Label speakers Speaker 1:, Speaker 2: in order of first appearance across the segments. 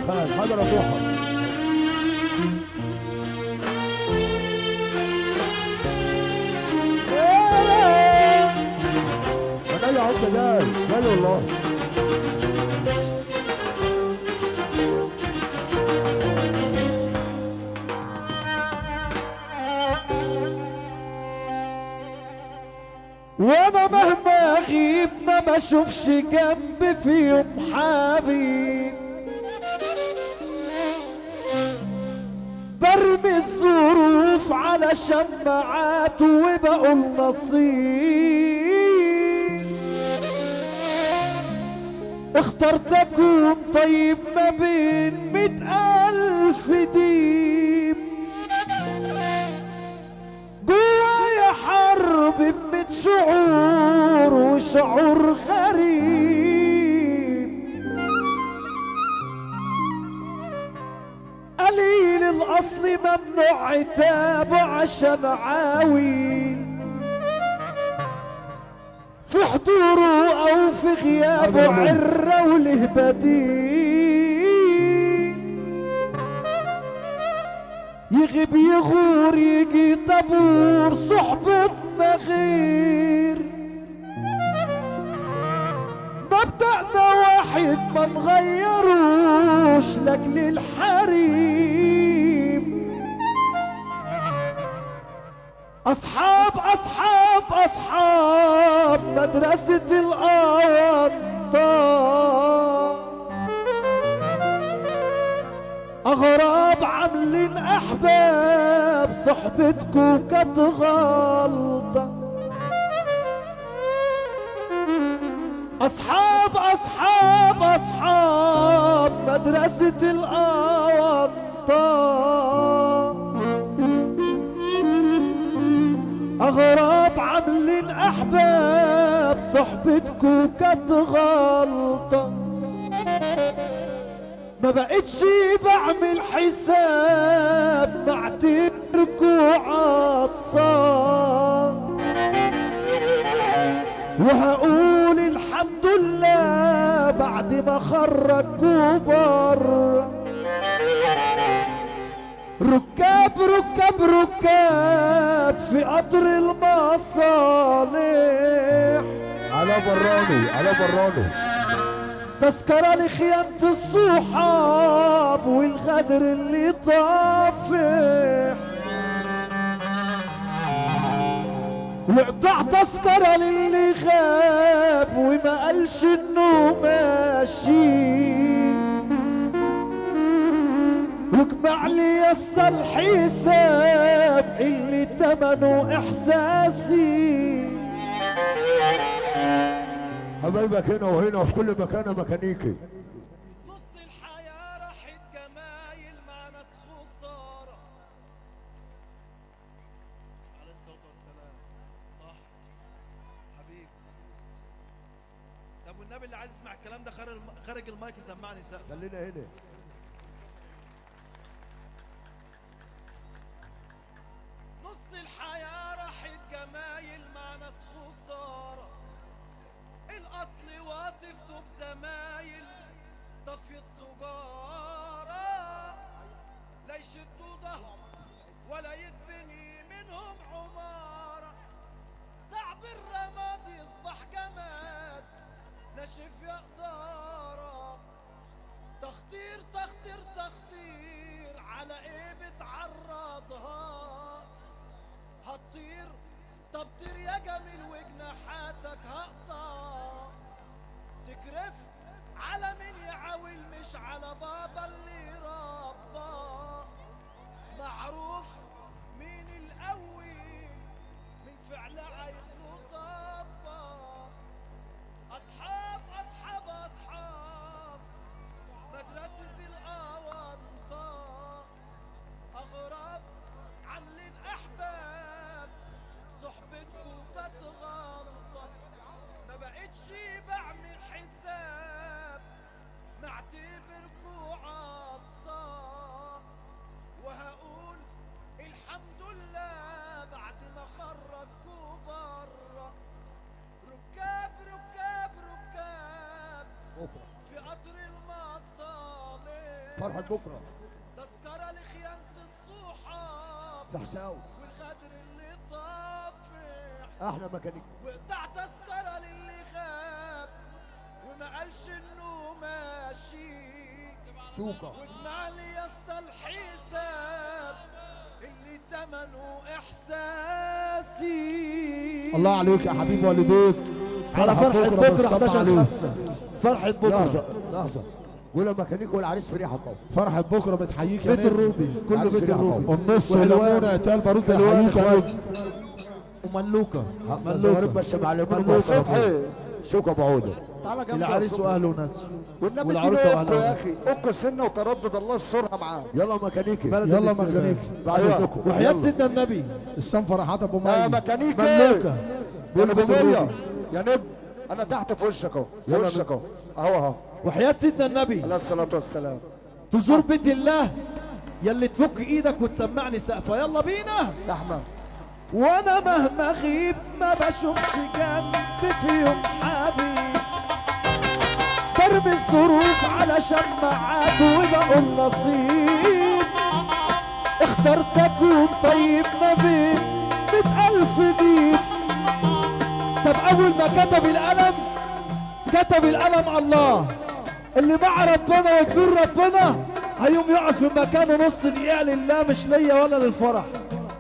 Speaker 1: يا خال، حاضر يا توحه. انا يا عم جاي جاي والله.
Speaker 2: وانا مهما اغيب ما بشوفش جنبي في يوم حبيب، برمي الظروف على شماعات وبقول نصيب. اخترت اكون طيب ما بين 100,000 ديب، جوايا حرب بمية شعور وشعور غريب. قليل الاصل ممنوع عتابه عشان عاويل، في حضوره او في غيابه عره وله بديل. يغيب يغور يجي طابور صحبتنا غير، مبدأنا واحد ما نغيروش لاجل الحريم. أصحاب أصحاب أصحاب مدرسة الأونطة، أغراب عاملين أحباب صحبتكو كانت غلطة. أصحاب أصحاب أصحاب مدرسة الأونطة، أغراب عاملين أحباب صحبتكو كانت غلطة. ما بقتش بعمل حساب بعتبركو عطسان، وهقول الحمد لله بعد ما خرجكو بره. ركاب ركاب ركاب في قطر المصالح،
Speaker 1: على براني على براني،
Speaker 2: تذكرة لخيانة الصحاب والغدر اللي طافح. واقطع تذكرة للي غاب وما قالش انه ماشي، واجمع لي يا اسطى الحساب اللي تمنه احساسي.
Speaker 1: حبايبك هنا وهنا وفي كل مكان ميكانيكي.
Speaker 2: نص الحياة راحت جمايل مع ناس خسارة.
Speaker 3: عليه الصلاة والسلام. صح حبيبي. طب والنبي اللي عايز يسمع الكلام ده خارج المايك يسمعني سقف.
Speaker 1: خلينا هنا.
Speaker 3: نص الحياة راحت جمايل مع ناس خسارة، الأصل واطفته بزمايل طفية سجارة، لا يشدوا ظهر ولا يتبني منهم عمارة. صعب الرماد يصبح جماد ناشف يا قدارة. تخطير تخطير تخطير على ايه بتعرضها؟ هتطير طب طير يا جميل وجناحاتك هقطع. تكرف على مين يعاول مش على بابا اللي رباه. معروف مين القوي من فعل عايز له طبة. أصحاب أصحاب أصحاب مدرسة الأونطة، أغراب عاملين أحباب صحبتكو كانت غلطة. ما بقتش بعمل حساب معتبركو عطسة، وهقول الحمد لله بعد ما خرجكو بره.
Speaker 1: فرحة بكرة.
Speaker 3: تذكرة لخيانة الصحاب
Speaker 1: سحساوي
Speaker 3: والغدر اللي طافح.
Speaker 1: احلى ميكانيكي.
Speaker 3: وقطع تذكرة للي غاب وما قالش انه ماشي.
Speaker 1: سوكا.
Speaker 3: واجمع لي يا اسطى الحساب اللي تمنه احساسي.
Speaker 4: الله عليك يا حبيب والديك.
Speaker 2: على فرحة بكرة 11/5. فرحة بكرة.
Speaker 1: لحظة لحظة. قول ميكانيكي والعريس فريحة طبعا.
Speaker 4: فرحة بكرة بتحييك يا
Speaker 2: بيت الروبي، كله بيت الروبي.
Speaker 4: النص والليمونة قتال بارود بيحييك يا نجم.
Speaker 2: وملوكة
Speaker 1: ملوكة بس معلمين
Speaker 5: صبحي.
Speaker 1: سوكا ابو عودة.
Speaker 5: تعالى جنبي.
Speaker 2: العريس واهله وناسه.
Speaker 5: والنبي
Speaker 2: والعروسة واهلها
Speaker 5: يا
Speaker 2: وناسه.
Speaker 5: اخي اكل سنة وتردد الله يسترها معاه.
Speaker 1: يلا ميكانيكي.
Speaker 4: يلا ميكانيكي.
Speaker 1: بعد اذنكم.
Speaker 2: وحياة سيدنا النبي.
Speaker 4: السام فرحات ابو
Speaker 5: يا
Speaker 4: مي.
Speaker 5: ميكانيكي.
Speaker 2: ملوكة.
Speaker 5: يا نجومية يا نجم، انا تحت في وشك اهو، في وشك اهو اهو اهو.
Speaker 2: وحياة سيدنا النبي
Speaker 5: عليه الصلاة والسلام.
Speaker 2: تزور بيت الله يلي تفك ايدك وتسمعني سقفة. يلا بينا
Speaker 5: يا احمد.
Speaker 2: وانا مهما اغيب ما بشوفش جنبي في يوم حبيب، برمي الظروف على شماعات وبقول نصيب. اخترت اكون طيب ما بين 100,000 دين. طب اول ما كتب القلم، كتب القلم الله. اللي مع ربنا وكبير ربنا هيقوم يقف في مكانه نص دقيقة لله، مش ليا ولا للفرح.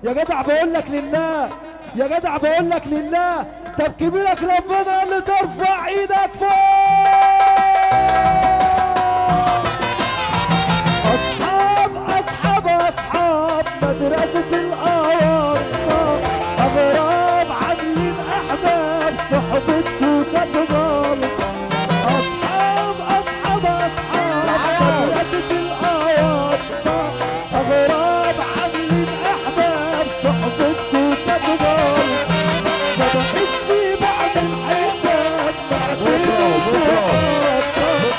Speaker 2: يا جدع بقول لك لله، يا جدع بقول لك لله. طب كبيرك ربنا اللي ترفع ايدك فوق. اصحاب اصحاب اصحاب مدرسة الاوطان، اغراب عاملين احباب صحبتكوا كانت غلطة. اصحاب اصحاب اصحاب مدرسة الاوطان، اغراب عاملين احباب صحبتكوا كانت غلطة. ما بقتش بعمل حساب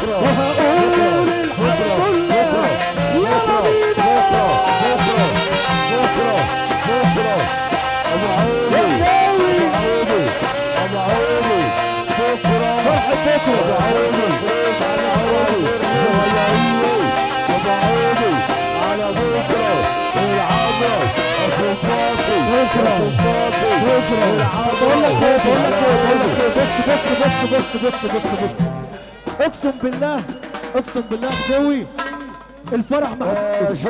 Speaker 2: وهقول الحمد لله. يلا بينا
Speaker 1: بكرة بكرة ابو عودي ابو عودي ابو عودي بكرة
Speaker 2: فرحة بكرة.
Speaker 1: ابو عودي ابو عودي ابو عودي على بكرة العبرة
Speaker 4: بكرة بكرة.
Speaker 2: بقول لك ايه، بقول لك ايه، بقول لك ايه، بص بص بص بص بص بص بص، اقسم بالله اقسم بالله خدوي الفرح ما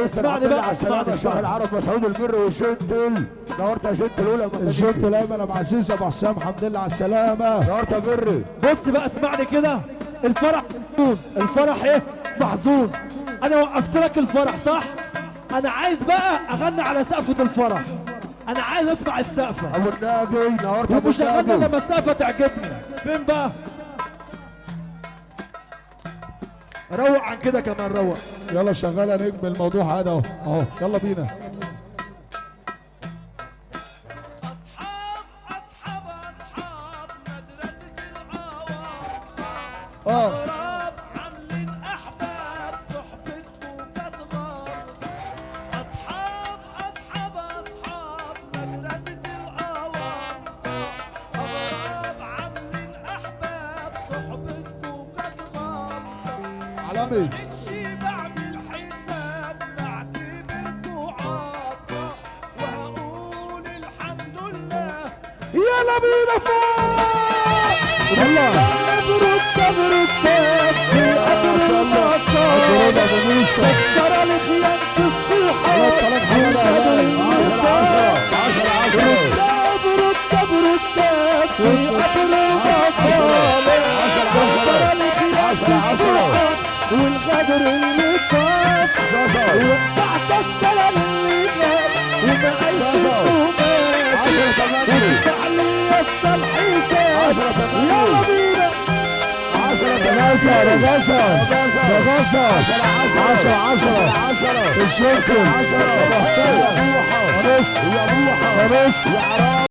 Speaker 2: اسمعني بقى، اسمعني
Speaker 1: اسمعني. العرب مسعود البر والجنتل. نورت يا جنتل. اولى
Speaker 4: الجنتل ايمن ابو عزيز ابو حسام، الحمد لله على السلامة.
Speaker 1: نورت يا بري.
Speaker 2: بص بقى اسمعني كده، الفرح محظوظ، الفرح ايه؟ محظوظ. انا وقفت لك الفرح صح؟ انا عايز بقى اغني على سقفة الفرح، انا عايز اسمع السقفة.
Speaker 1: ابو النبي نورت يا ابو
Speaker 2: ومش هغني
Speaker 1: النبي.
Speaker 2: لما السقفة تعجبني. فين بقى؟ روق عن كده كمان، روق.
Speaker 4: يلا شغالة نجم الموضوع هذا اهو اهو. يلا بينا.
Speaker 3: اصحاب اصحاب اصحاب مدرسة الاوطان، اغراب عاملين احباب صحبتكوا كانت غلطة. اصحاب اصحاب اصحاب مدرسة الاوطان، اغراب عاملين احباب صحبتكوا كانت غلطة.
Speaker 4: عالمي.
Speaker 3: مبقتش بعمل حساب بعتبركوا عاصة وهقول الحمد لله.
Speaker 2: يلا بينا فوق.
Speaker 4: يلا.
Speaker 2: مبروك مبروك في قطر المصاري،
Speaker 4: ابو موسى.
Speaker 2: تذكرة لخيانة الصحاب
Speaker 4: 10 10 10.
Speaker 2: مبروك مبروك في قطر المصاري، تذكرة لخيانة الصحاب والغدر اللي طاف. وقطع تذكرة للي غاب وما قالش انه ماشي. وادفع لي يا اسطى الحساب. يلا بينا.
Speaker 4: 10 رجاسة رجاسة 10 10. الشركة ابو حسام. نص نص.